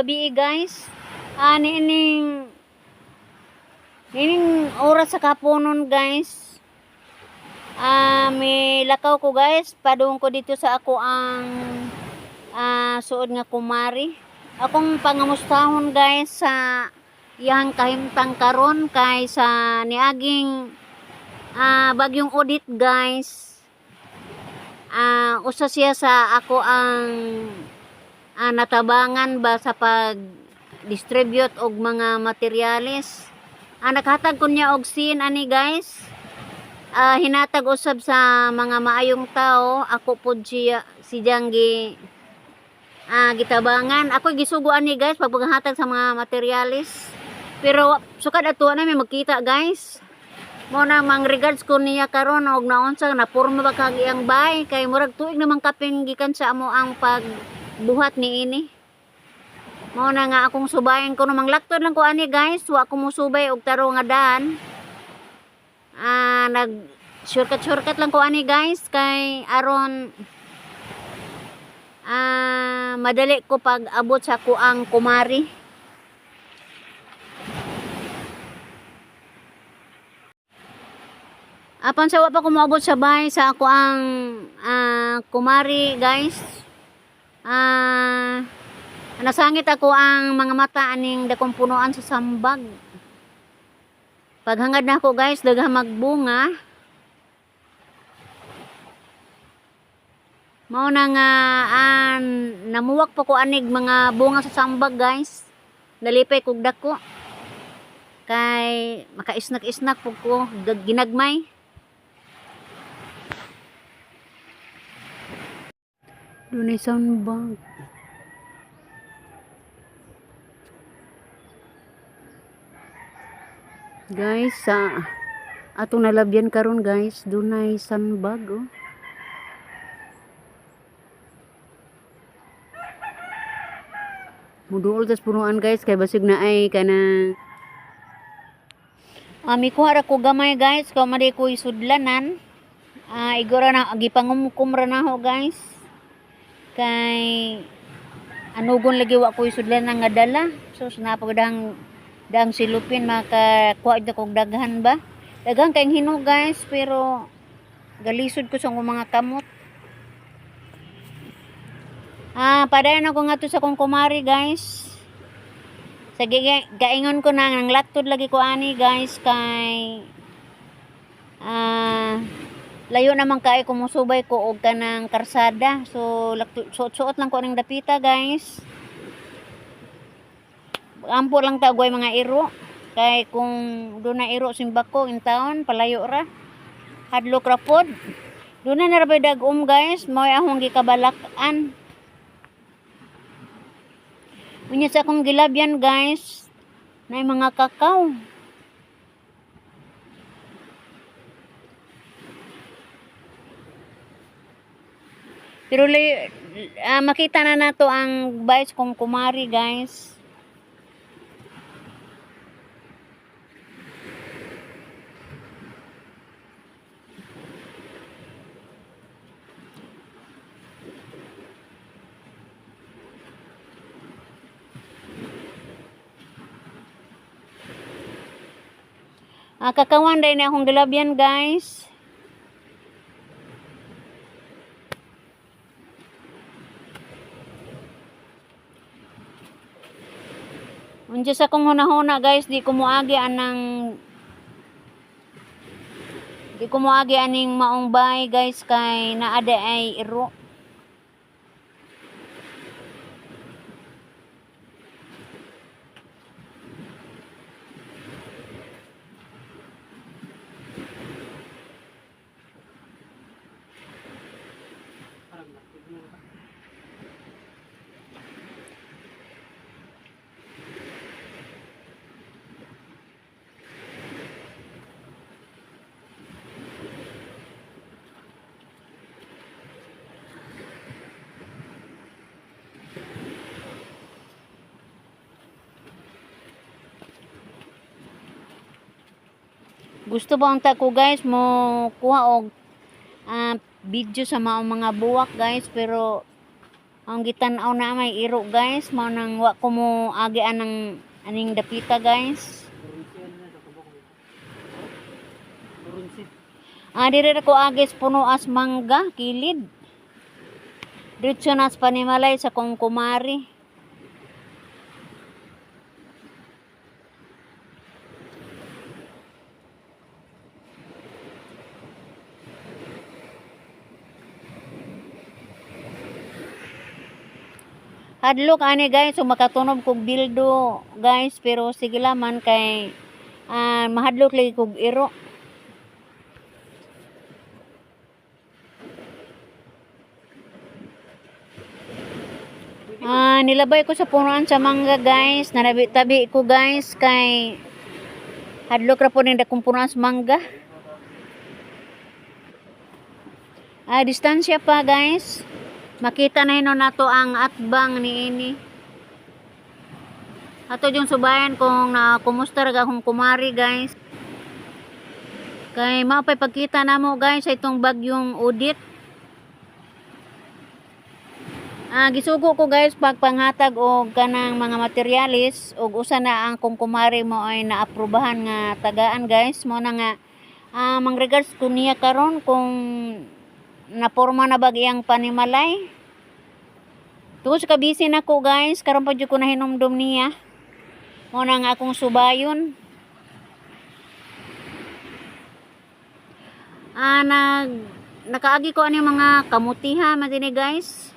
Gabi, guys. Niining niining oras sa kaponon, guys. May lakaw ko, guys, padung ko dito sa ako ang suod nga kumari. Akong pangamustahon, guys, sa iyang kahimtang karon kay sa niaging bagyong Odette, guys. Usa siya sa ako ang natabangan ba sa pag distribute og mga materyales. Nakahatag ko niya og sin ani, guys. Hinatag usab sa mga maayong tao, ako pod siya si gi gitabangan. Ako gisugo ani, guys, pag paghatag sa mga materyales. Pero sukad ato na may magkita, guys. Mo na mang regards ko niya karon og naunsa na porma ba kag iyang bahay kay murag tuig naman kapin gikan sa amo ang pagbuhat niini. Mo na nga akong subayin ko namang laktod lang ko ani, guys, wa ko mosubay og taro nga daan. Nag shortcut shortcut lang ko ani, guys, kay aron madali ko pag abot sa kuang kumari. Apan sa wa pa ko moabot sa bahay sa ako ang kumari, guys. Nasangit ako ang mga mata aning dakong punuan sa sambag. Paghangad na ako, guys, daghang magbunga. Mao na nga namuwak pa ko anig mga bunga sa sambag, guys. Nalipay kog dako. Kay makaisnak-isnak pud ko ginagmay. Dunay sandbag. Guys, sa atong nalabyan karon, guys, dunay sandbag, oh. Muduol tas punuan, guys, kay basig na ay kanang mikuha ra ko gamay, guys, kay madi ko sudlanan. Igora na gipangumkum ra naho, guys. Kay anugon lagi wa ko sudlanan nga dala. So napagdang dang silupin makakuha na kog daghan ba. Daghan kay hinog, guys, pero galisod ko sa akong mga kamot. Padayon ako ngadto sa akong kumari, guys. Sa gaingon ko na nang laktod lagi ko ani, guys, kay layo naman kay kung musubay ko og kanang karsada. So suot-suot lang ko aning dapita, guys. Ampo lang ta og mga iro. Kay kung doon na iro simbako in town, palayo ra. Hadlok ra pod. Doon na narabay dagom, guys, mao akong gikabalak-an. Unya sa akong gilabyan, guys, na mga kakao. Pero makita na nato ang vice kong kumari, guys. Kakawan dahil na akong gilabyan, guys. Unsa sa akong hunahuna, guys, di ko moagi aning maong bay, guys, kay naa ay iro. Gusto ba unta ko, guys, mo kuha og video sa maong mga buwak, guys, pero Ang gitan-aw na may iro, guys, mao nang wa ko mo agi anang aning dapita, guys. Ah, dire ra ko agis puno as mangga kilid. Diretso na sa panimalay sa kong kumari. Hadlok ani, guys, so makatunob kog bildo, guys, pero sige laman kay mahadlok lagi kog iro. Ah, nilabay ko sa punuan sa mangga, guys. Nanabi-tabi ko, guys, kay hadlok ra po ning dakong punuan sa mangga. Ah, distansya pa, guys. Makita na hinon nato ang atbang niini. Ato yung subayan kung na kumusta ra akong kumari, guys. Kay mao pay pagkita namo, guys, sa itong bagyong Odette. Ah, gisugo ko, guys, pagpanghatag og kanang mga materialis og usa na ang kong kumari mo ay naaprubahan nga tagaan, guys. Mo na nga mang regards ko niya karon kung naporma na bag iyang panimalay. Tungod sa kabisi nako, guys, karon pa jud ko nahinumdum niya. Mo na nga akong subayon. Ah, nakaagi ko ani mga kamutiha man dinhi, guys.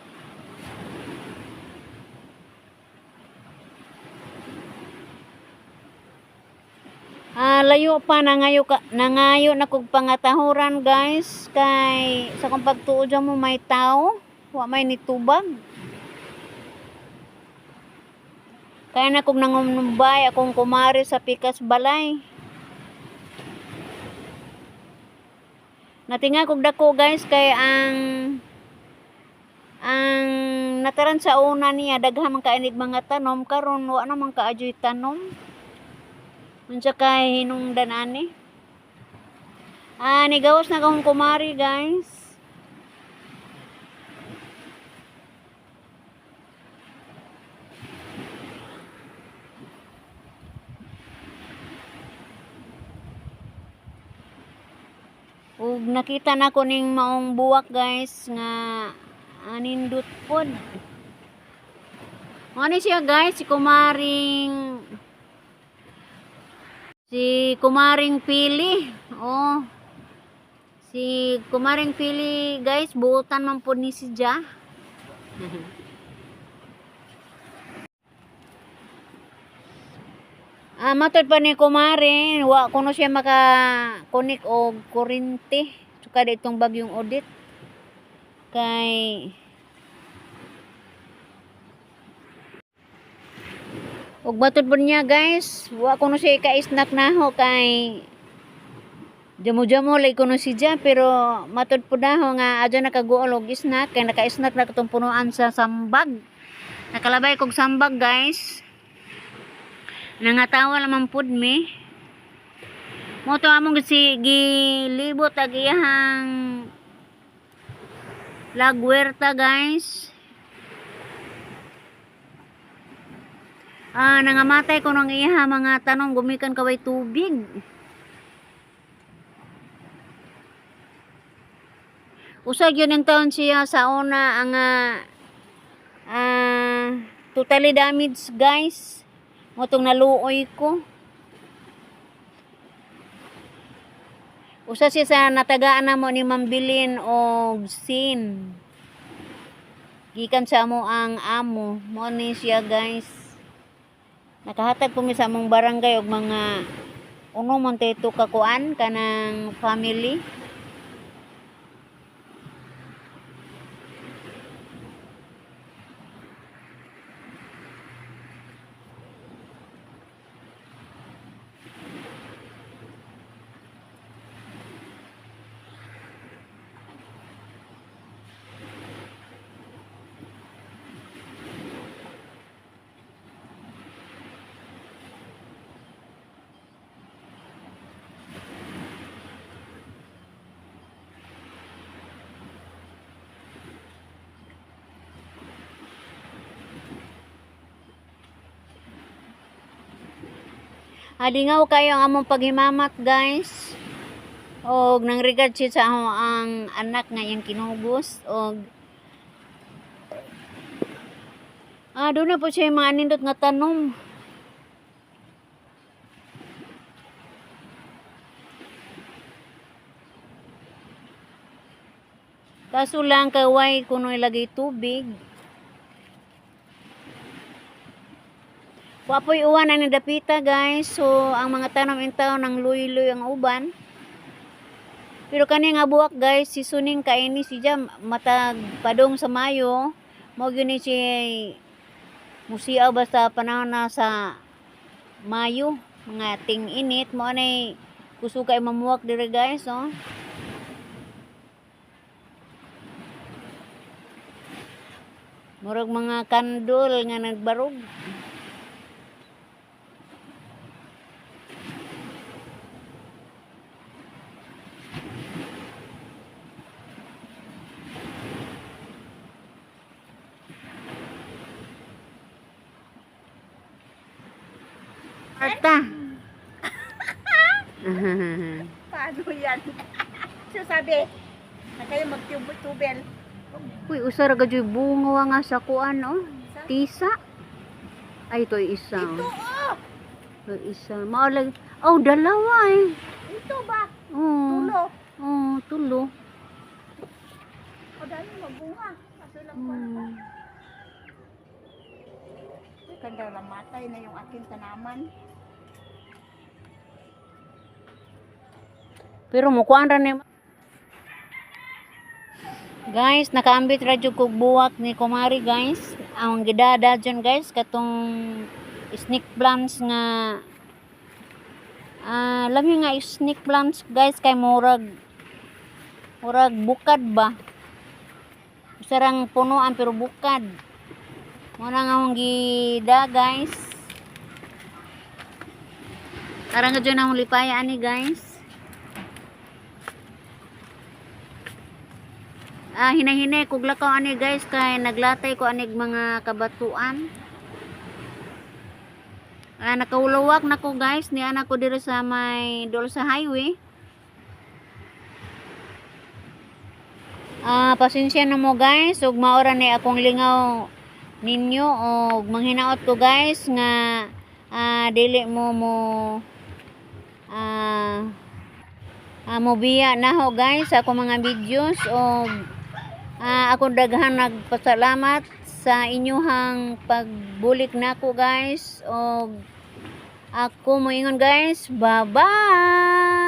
Ah, layo pa nangayo ka, nangayo na kog pangatahuran, guys, kay sa kong pagtuo dyan mo may tao, wa may nitubag. Kaya na kog nangumbay akong kumari sa pikas balay. Natinga kog dako, guys, kay ang nataran sa una niya daghan man kainig mga tanom, karon wa na man kaadyoy tanom. Unsa kay hinungdan ani? Ah, nigawas na akong kumari, guys. Ug nakita na ko ning maong buwak, guys, nga anindot pod. Mao ni siya, guys, si kumaring Pili. Oh. Si kumaring Pili, guys, buutan man pod ni si Ja. Ah, matod pa ni kumare, wa kuno siya maka-connect og kuryente. Sukad itong bagyong Odette. Kay ug matod po niya, guys, wa kuno siya ka-snack naho kay jamo-jamo lay kuno si Ja, pero matod po naho nga adyo nakaguol og snack kay naka-snack na katong punuan sa sambag. Nakalabay kog sambag, guys. Nangatawa naman pud mi. Mo to among si gilibot ag iyahang lagwerta, guys. Ah, nangamatay ko ng iha mga tanom gumikan kaway tubig. Usa gyud ang taon siya sa una ang totally damaged, guys. Mo tong naluoy ko. Usa siya sa natagaan namo ni Mambilin og sin. Gikan sa amo ang amo. Mo ni siya, guys. Nakahatag po mi sa among barangay og mga uno man to kakuan kanang family. Lingaw kayo ang among paghimamat, guys. Og nang regard siya sa among ang anak nga iyang kinugos og doon na po siya yung mga anindot nga tanom. Kaso lang kaway kuno ilagay tubig. Wapoy uwan ang nadapita, guys. So ang mga tanom in taon ng luy-luy ang uban. Pero kani nga buwak, guys, seasoning kaini siya matag padong sa Mayo. Mao gyud ni siya musiaw basta panahon na sa Mayo, mga ting init mo anay kusog kay mamuwak dire, guys, oh. Murag mga kandol nga nagbarog. Marta. Paano yan? So sabi, na kayo magtubel. Uy, usa ra gadyoy bunga nga sa kuan, oh. Tisa. Ay, ito ay isa. Ito oh! Ito ay isa. Mao lagi. Oh, dalawa eh. Ito ba? Oh. Tulo. Oh, tulo. O dahil magbunga. Kaso lang pa. Kanda namatay na yung aking tanaman. Pero mukuan ra ni. Guys, nakaambit ra jud kog buwak ni Kumari, guys. Ang gidada dyan, guys, katong snake plants nga lami nga snake plants, guys, kay murag murag bukad ba. Sarang punuan pero bukad. Mo na nga akong gida, guys. Tara nga dyan akong lipaya ani, guys. Hinahinay kog lakaw ani, guys, kay naglatay ko anig mga kabatuan. Nakahulawak na ko, guys, ni anak ko diri sa may dol sa highway. Pasensya na mo, guys, ug maora ni akong lingaw ninyo og manghinaot ko, guys, nga dili mo mo ah mobiya na ho, guys, sa akong mga videos og ako daghan nagpasalamat sa inyuhang pagbulik nako, guys, og ako moingon, guys, bye bye.